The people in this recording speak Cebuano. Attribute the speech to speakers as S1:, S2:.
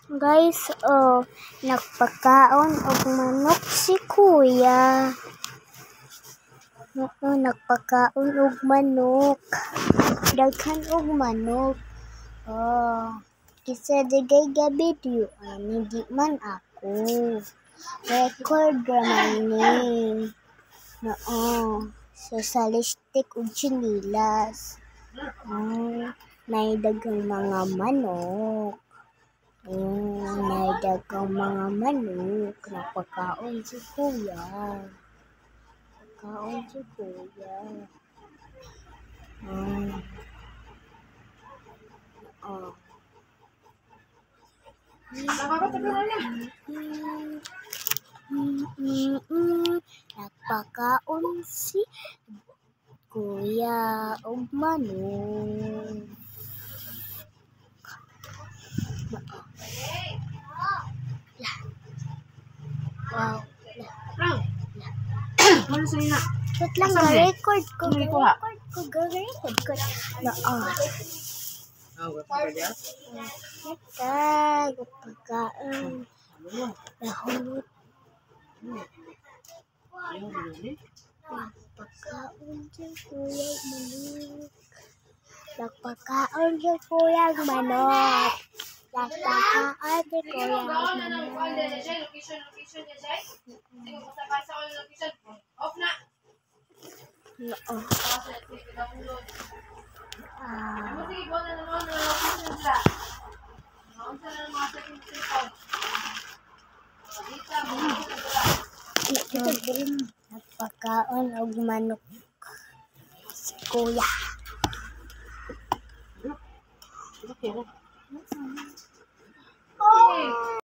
S1: Guys, oh, nagpakaon og manok si kuya. Oo, nagpakaon og manok. Daghan og manok. Oh, kinsa diay ga-video ani, di man ako. Record ra man ni. Noo, sa listik ug tsinelas. Oh, nay daghang mga manok. Oh, nay daghang mga manok. Nagpakaon si kuya. Pakaon si kuya. Oh. Oh. Nagpakaon si kuya og manok. Wow.
S2: Ano sa ina?
S1: Wait lang,
S2: Asa man eh?
S1: ga-record ko.
S2: Ano gikuha?
S1: Ga-record ko, ga-record ko. Noo.
S2: Ah, wala pa ba?
S1: Nagtag, pagkaon. Nahulot. Nagpakaon si kuya manok. Nagpakaon si kuya manok. Nagpakaon si kuya manok.
S2: Location, location niya, Jai. Sige, basta ko yung location. Off na.
S1: Oo.
S2: Sige, download.
S1: Ah,
S2: Sige, go na naman na location sila. Unsa na mga settings cellphone. Dita,
S1: Nagpakaon og manok si kuya.
S2: Okay.